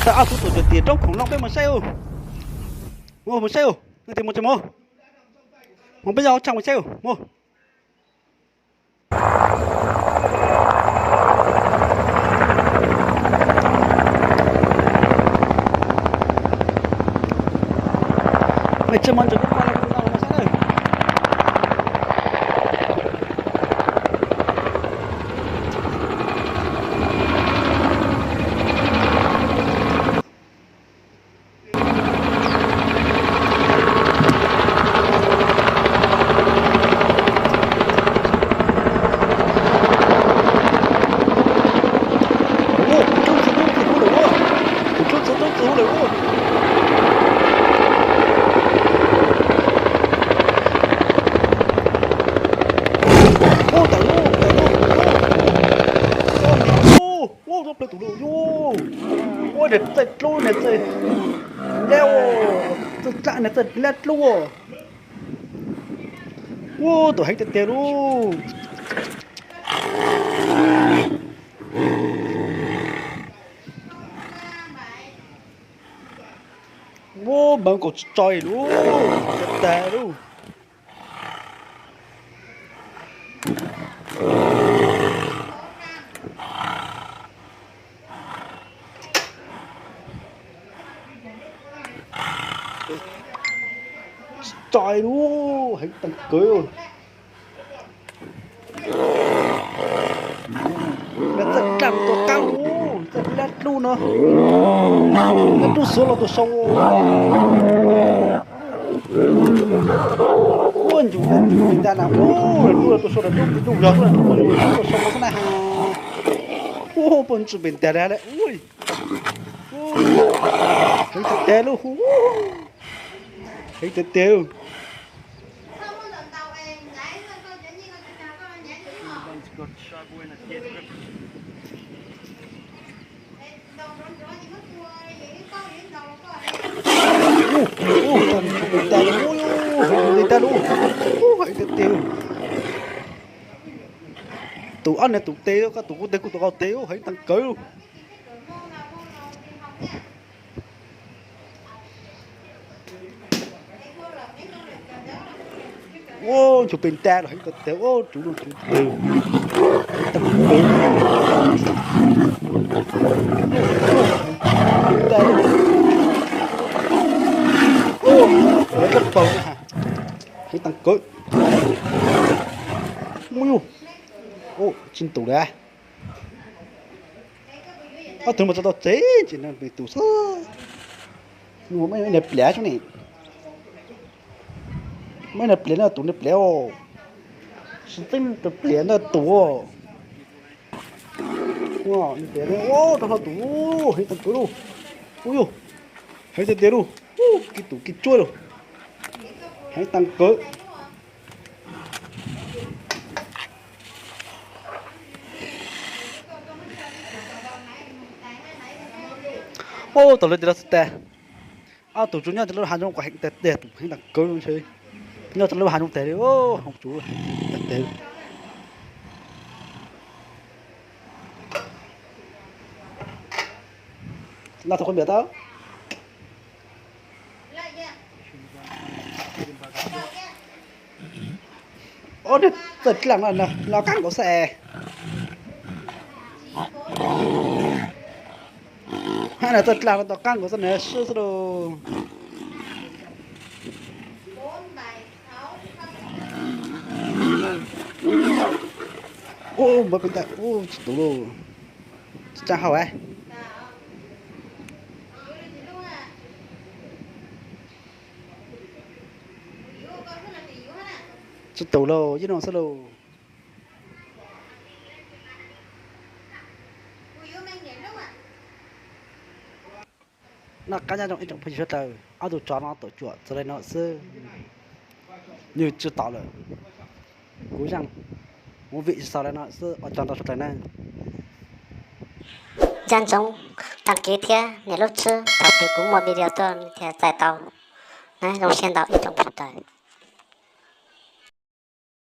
Tau ob tug tuam cov tias roob khoom loo peb mus saib. Mus saib, leej twg mus tsis mus? Mus peb yog ob tshaj mus saib mus. Mej tsis mus ntsis kuv pom los kuv no mas saib na. Kuv tub txiv tub txiv hu lawm, kuv tub txiv tub txiv hu lawm. Ub, tawm lauj, tawm lauj, ub, ub, ub, ub, ub, tus lauj, ub, ub, niag txawj dlub, niag txawj lab, txawj dlab, niag txawj lab dlub. Ub, tus heev tiag tiag lauj. Ub, npawg kaum tsis tso li lauj, tag tag lauj. Tsis tso li lauj, heev tag kawg. Nws txawj dlab tua qaab lauj, txawj dlab dlub no. Dlab dlub xuav los tus sau. Ua ntsum pes ntag na, ua dlub los tus sau, dlub dlub yog dlub tus sau xwb na. Ua poj ntsum pes ntag li. Ua heev tiag tiag lauj, heev tiag tiag. Ua, ua, tag nrho pes ntag li, heev tiag tiag lauj, heev tiag tiag. Tus ob niag tus tes, koj tus kuv tes kuv tus koj tes, heev tag kawg lauj. Ua, ntsum pes ntag los heev tag tiag, ua, tsuv no tsuv twg, heev tag kawg. Ua, heev tag, ua, heev tag paug, heev tag kawg. Ua, tsis ntus li. Ob tug mas tso tau tsev tsis nws tus xwb. Muaj ib niag pliav xwb ne. Muaj ib niag pliav na, tus niag pliav os. Tsis txeeb tus pliav ntawd tus. Ua, niag pliav, ua, rau hlo tus, heev tag kawg lauj. Ua yug, heev tiag tiag lauj. Ua, kiv tus kiv tsuab lauj. Heev tag kawg. Ua, tau lawv tias los xwb tag. Ob tug tsuas nyob rau lub hav zoov kom heev tag tiag, tus heev tag kawg ntshe. Nyob rau lub hav zoov tag li, hauv tsuv heev tag tiag. Los tau qhov npias tau. Ob niag txawj dlaaj no, no qaab nkaus xwb es. Hab no txawj dlaaj no tau qaab nkaus xwb na, swb xwb lauj. Ub, npawg pes ntag, ub, tsis tus lauj. Tsis tsaab hau es. Tsis tus lauj, yeej no xwb lauj. Noj qab nyob zoo ib tsoom phooj ywg sawv daws, ob tug tsov no tuam cuam txog li no xwb, nws tsis tom lawm. Kuv zeej movie tsis xaus li no xwb, ua tsaug ntau sawv daws na. Nco ntsoov đăng ký thiab nias lub tswb thaum twg kuv muaj video tuaj thiaj txais tau na. Zoo siab ntau ib tsoom phooj ywg sawv daws.